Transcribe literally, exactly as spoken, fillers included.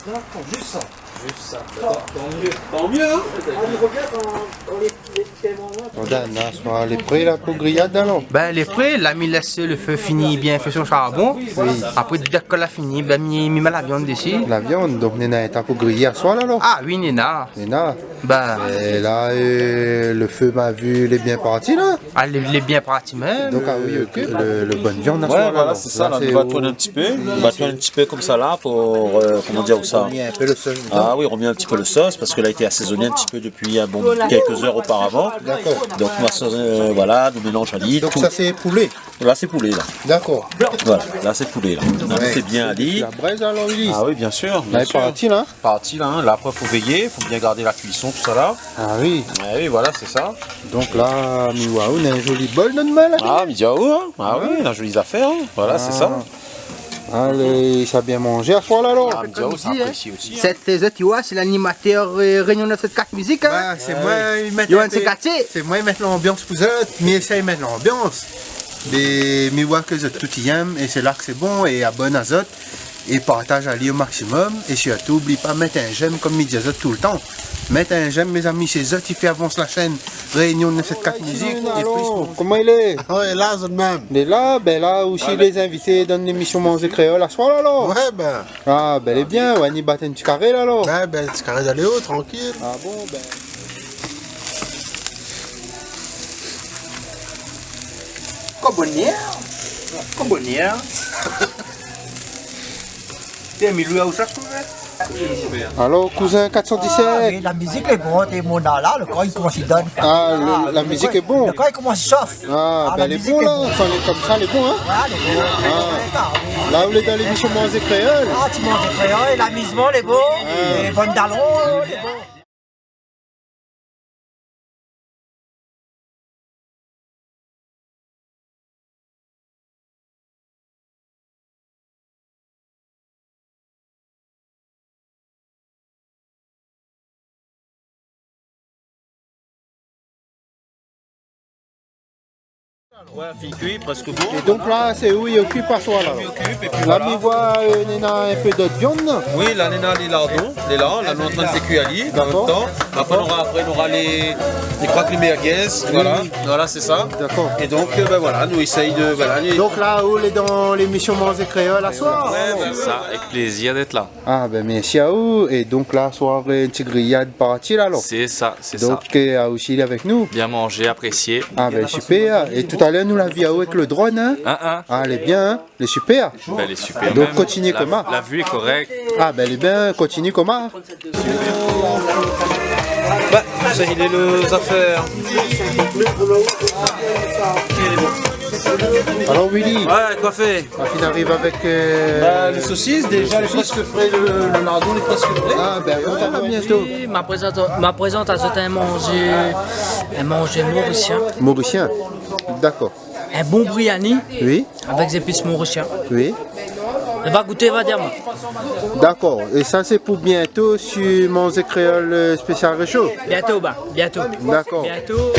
Non, juste ça. Juste ça. Tant, tant mieux. Tant mieux, hein. Ah, mais regarde, on, on les, les paiements là. Bon, dan, la, soi lé pré la pou griyad, alor ? Bin, lé pré, la mi lès lo fé fini bien fé son sharbon. Oui. Apré, dèk la fini, bin, mi, mi mèt la viann dési. La viann, donk néna éta pou griyé aswar la, alor ? Ah oui, néna. Néna. Bin. É la, euh, lo fé, ma vi, lé bien parti la. Ah, lé, lé bien parti mèm. Donk, ah oui, OK, lo, lo bon viann aswar la, alor. Ouais, voilà, c'est ça, là, on va tourner un petit peu. On va tourner un petit peu comme ça, là, pour, euh, comment dire ça ? Remuer un peu le sauce dedans. Ah oui, remuer un petit peu le sauce, parce que là, il était assaisonné un petit peu depuis un bon quelques heures auparavant. D'accord. Donc, on va se, euh, voilà, nou mélanz ali. Donc, tout ça, c'est poulet ? Là, c'est poulet, là. D'accord. Voilà, là, c'est poulet, là. Ouais. C'est bien ali. La braise, alor, Willy. Ah oui, bien sûr, bien sûr. Là, il est parti, là. Parti, là, hein. Là, après, faut veiller, faut bien garder la cuisson, tout ça, là. Ah oui. Eh oui, voilà, c'est ça. Donk la, mi oi, ou néna in zoli bol dan out min la. Ah, mi di aou, hein. Ah oui, néna zoli zafèr, hein. Voilà, c'est ça. Ah, lé, sa bien manzé aswar la, alor. Ah, mi di aou, sa, hein, aprésié osi, hein. Sèt, zot i oi, sé lanimatèr, euh, Réunion neuf sept quatre Musique, hein. Bin, sé moin, i mèt in pé, sé moin i mèt lanbians pou zot, mi éséy mèt lanbians. Mé mi oi ke zot tout i èm, é sé la ke sé bon, é abone azot. É partaz ali o maksimom, é sirtou, oubli pa mèt in j'aime, kom mi di azot toultan. Mèt in j'aime, mézami, sé zot i fé avans la shèn Réunion neuf sept quatre Musique, é plis. Alor, koman i lé ? Ah ouais, la, zot mèm. Mé la, bin la, osi lé zinvité dan lémisyon Manzé Kréol aswar la, alor. Ouais, bin. Ah, bin, lé bien, ouais, ni bat in ti karé la, alor. Ouais, bin, ti karé d'aléo, trankil. Ah bon, bin. Kobonèr. Kobonèr. Té, mi lou aou sa, kouzen. Alor, kouzen quatre cent dix-sept. Ah, mé la mizik lé bon, té mon la, lo kor i komans i done. Ah, lo, la mizik lé bon. Lo kor i komans i shof. Ah, bin, la mizik lé bon la, kan lé konmsa, lé bon, hein. Ouais, lé bon. Ah. La, ou lé dan lémisyon Manzé Kréol. Ah, ti Manzé Kréol, lamizman lé bon, é bann dalon lé bon. Ouais, fine kui, prèsk bon. É donk la, sé ou i okip aswar la, alor. Mi okip, épi la, voilà. Mi oi, euh, néna in pé d'ot viann. Oui, la, néna lé lardon, lé la, la, nou lé antrin de fé kui ali, an mèm tan. D'accord. Apré, nora, apré, nora lé, lé krak, lé merguez, oui, voilà. Oui. Voilà, sé sa. D'accord. É donk, euh, bin voilà, nou éséy de, voilà, nou... Donk la, ou lé dan lémisyon Manzé Kréol aswar. Ouais, bin, sé sa, avèk plézir d'èt la. Ah, bin, mèrsi aou. É donk la, aswar, euh, in ti griyad parti la, alor. Sé sa, sé sa. Donk, euh, aou osi, lé avèk nou. Bien manzé, aprésié. Ah, bin, super. É talèr, nou la vi aou avèk lo drone, hein. Ah, ah. Ah, lé bien, hein. Lé super. Bin, lé super mèm. Donk, kontinié konmsa. La, la vi lé korèk. Ah, bin, lé bien, kontinié konmsa. Bin, sa i lé lo zafèr. Alor, Willy. Ouais, kosa i fé ? Ou la fine ariv avèk, euh, bin, lé sosis, déja, lé prèsk fré, lo, lo lardon lé prèsk fré. Ah, bin, bon, bientôt. Oui, ma prézant, ma prézant azot in manzé, in manzé morisien. Morisien. D'accord. In bon briani. Oui. Avèk zépis morisien. Oui. Ou va gouté, va dir amoin. D'accord. É sa, sé pou bientôt su Manzé Kréol, euh, spésial résho ? Bientôt, bin, bientôt. D'accord. Bientôt.